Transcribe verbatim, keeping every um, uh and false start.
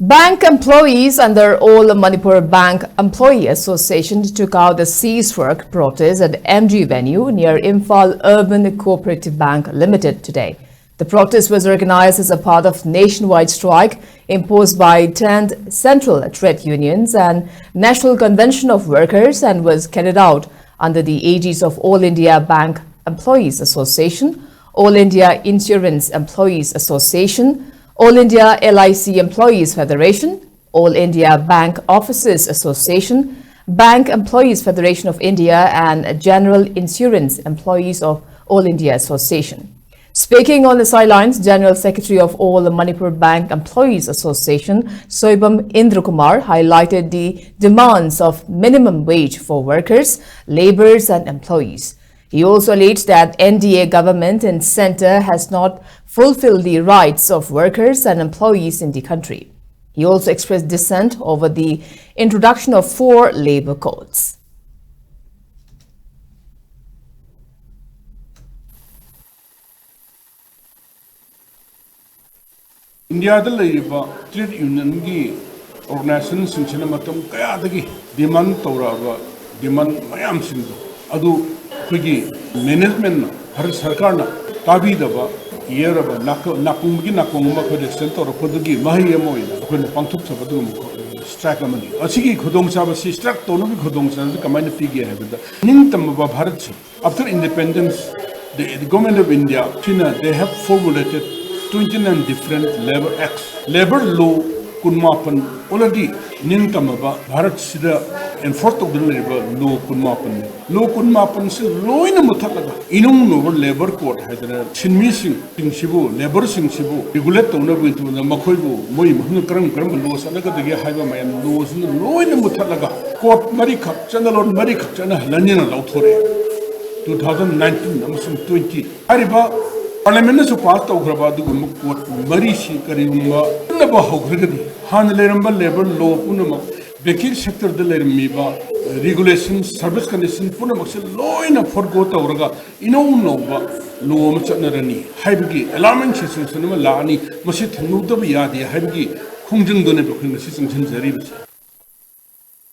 Bank employees under All Manipur Bank Employee Association took out a cease work protest at M G venue near Imphal Urban Cooperative Bank Limited today. The protest was organized as a part of nationwide strike imposed by ten central trade unions and National Convention of Workers and was carried out under the aegis of All India Bank Employees Association, All India Insurance Employees Association, All India L I C Employees Federation, All India Bank Officers Association, Bank Employees Federation of India, and General Insurance Employees of All India Association. Speaking on the sidelines, General Secretary of All Manipur Bank Employees Association, Soibam Indrakumar, highlighted the demands of minimum wage for workers, laborers, and employees. He also alleged that N D A government and center has not fulfilled the rights of workers and employees in the country. He also expressed dissent over the introduction of four labor codes. ꯏꯟꯗꯤꯌꯥꯗ ꯂꯩꯔꯤꯕ trade ꯌꯨꯅꯤꯌꯟꯒꯤ ꯑꯣꯔꯒꯅꯥꯏꯖꯦꯁꯟꯁꯤꯡꯁꯤꯅ ꯃꯇꯝ ꯀꯌꯥꯗꯒꯤ ꯗꯤꯃꯥꯟ ꯇꯧꯔꯛꯑꯕ ꯗꯤꯃꯥꯟ ꯃꯌꯥꯝꯁꯤꯡꯗꯣ ꯑꯗꯨ ꯑꯩꯈꯣꯏꯒꯤ ꯃꯦꯅꯦꯖꯃꯦꯟꯅ, ꯚꯥꯔꯠ ꯁꯔꯀꯥꯔꯅ ꯇꯥꯕꯤꯗꯕ, ꯌꯦꯔꯕ ꯅꯥꯀ- ꯅꯥꯀꯣꯡꯒꯤ ꯅꯥꯀꯣꯡ ꯑꯃ ꯑꯩꯈꯣꯏ ꯔꯦꯁꯇꯦꯟ ꯇꯧꯔꯛꯄꯗꯨꯒꯤ ꯃꯍꯩ ꯑꯃ ꯑꯣꯏꯅ ꯑꯩꯈꯣꯏꯅ ꯄꯥꯡꯊꯣꯛꯆꯕ ꯑꯗꯨꯒꯨꯝꯕ ꯁ꯭ꯇ꯭ꯔꯥꯏꯛ ꯑꯃꯅꯤ꯫ ꯑꯁꯤꯒꯤ ꯈꯨꯗꯣꯡꯆꯥꯕꯁꯤ, ꯁ꯭ꯇ꯭ꯔꯥꯏꯛ ꯇꯧꯅꯕꯒꯤ ꯈꯨꯗꯣꯡꯆꯥꯕꯁꯤ ꯀꯃꯥꯏꯅ ꯄꯤꯒꯦ ꯍꯥꯏꯕꯗ, ꯅꯤꯡꯇꯝꯃꯕ ꯚꯥꯔꯠꯁꯤ, after independence, the, the Government of India ꯁꯤꯅ, they have formulated twenty nine different labor acts, labor law ꯀꯨꯟꯃꯥꯄꯟ already ꯅꯤꯡꯇꯝꯃꯕ ꯚꯥꯔꯠꯁꯤꯗ ꯑꯦꯟꯐꯣꯔꯁ ꯇꯧꯗꯨꯅ ꯂꯩꯔꯤꯕ ꯂꯣ ꯀꯨꯟꯃꯥꯄꯟꯅꯤ꯫ ꯂꯣ ꯀꯨꯟꯃꯥꯄꯟꯁꯤ ꯂꯣꯏꯅ ꯃꯨꯊꯠꯂꯒ ꯏꯅꯧ ꯅꯧꯕ ꯂꯦꯕꯔ ꯀꯣꯗ ꯍꯥꯏꯗꯅ ꯁꯤꯟꯃꯤꯁꯤꯡꯁꯤꯡꯁꯤꯕꯨ, ꯂꯦꯕꯔꯁꯤꯡꯁꯤꯕꯨ ꯔꯤꯒꯨꯂꯦꯠ ꯇꯧꯅꯕꯒꯤ ꯃꯇꯝꯗ ꯃꯈꯣꯏꯕꯨ ꯃꯣꯏ ꯃꯐꯝꯗ ꯀꯔꯝ ꯀꯔꯝꯕ ꯂꯣ ꯆꯠꯅꯒꯗꯒꯦ ꯍꯥꯏꯕ ꯃꯌꯥꯝ ꯂꯣꯁꯤꯅ ꯂꯣꯏꯅ ꯃꯨꯊꯠꯂꯒ ꯀꯣꯗ ꯃꯔꯤꯈꯛ, ꯆꯠꯅꯂꯣꯟ ꯃꯔꯤꯈꯛ ꯆꯠꯅꯍꯜꯂꯅꯤꯅ ꯂꯧꯊꯣꯔꯛꯑꯦ꯫ Two thousand nineteen ꯑꯃꯁꯨꯡ twenty ꯍꯥꯏꯔꯤꯕ ꯄꯥꯔꯂꯤꯌꯥꯃꯦꯟꯅꯁꯨ ꯄꯥꯁ ꯇꯧꯈ꯭ꯔꯕ ꯑꯗꯨꯒꯨꯝꯕ ꯀꯣꯗ ꯃꯔꯤꯁꯤ ꯀꯔꯤꯒꯨꯝꯕ ꯆꯠꯅꯕ ꯍꯧꯈ꯭ꯔꯒꯗꯤ, ꯍꯥꯟꯅ ꯂꯩꯔꯝꯕ ꯂꯦꯕꯔ ꯂꯣ ꯄꯨꯝꯅꯃꯛ, ꯕꯦꯡꯀꯤꯡ ꯁꯦꯛꯇꯔꯗ ꯂꯩꯔꯝꯃꯤꯕ ꯔꯤꯒꯨꯂꯦꯁꯟ, ꯁꯔꯚꯤꯁ ꯀꯟꯗꯤꯁꯟ ꯄꯨꯝꯅꯃꯛꯁꯦ ꯂꯣꯏꯅ ꯐꯣꯔꯒꯣ ꯇꯧꯔꯒ ꯏꯅꯧ ꯅꯧꯕ ꯂꯣ ꯑꯃ ꯆꯠꯅꯔꯅꯤ ꯍꯥꯏꯕꯒꯤ ꯑꯦꯂꯥꯔꯃꯤꯡ ꯁꯤꯆꯨꯋꯦꯁꯟ ꯑꯃ ꯂꯥꯛꯑꯅꯤ꯫ ꯃꯁꯤ ꯊꯨꯡꯅꯨꯗꯕ ꯌꯥꯗꯦ ꯍꯥꯏꯕꯒꯤ ꯈꯣꯡꯖꯪꯗꯨꯅꯦꯕ ꯑꯩꯈꯣꯏ ꯉꯁꯤ ꯆꯪꯁꯤꯟꯖꯔꯤꯕꯁꯦ꯫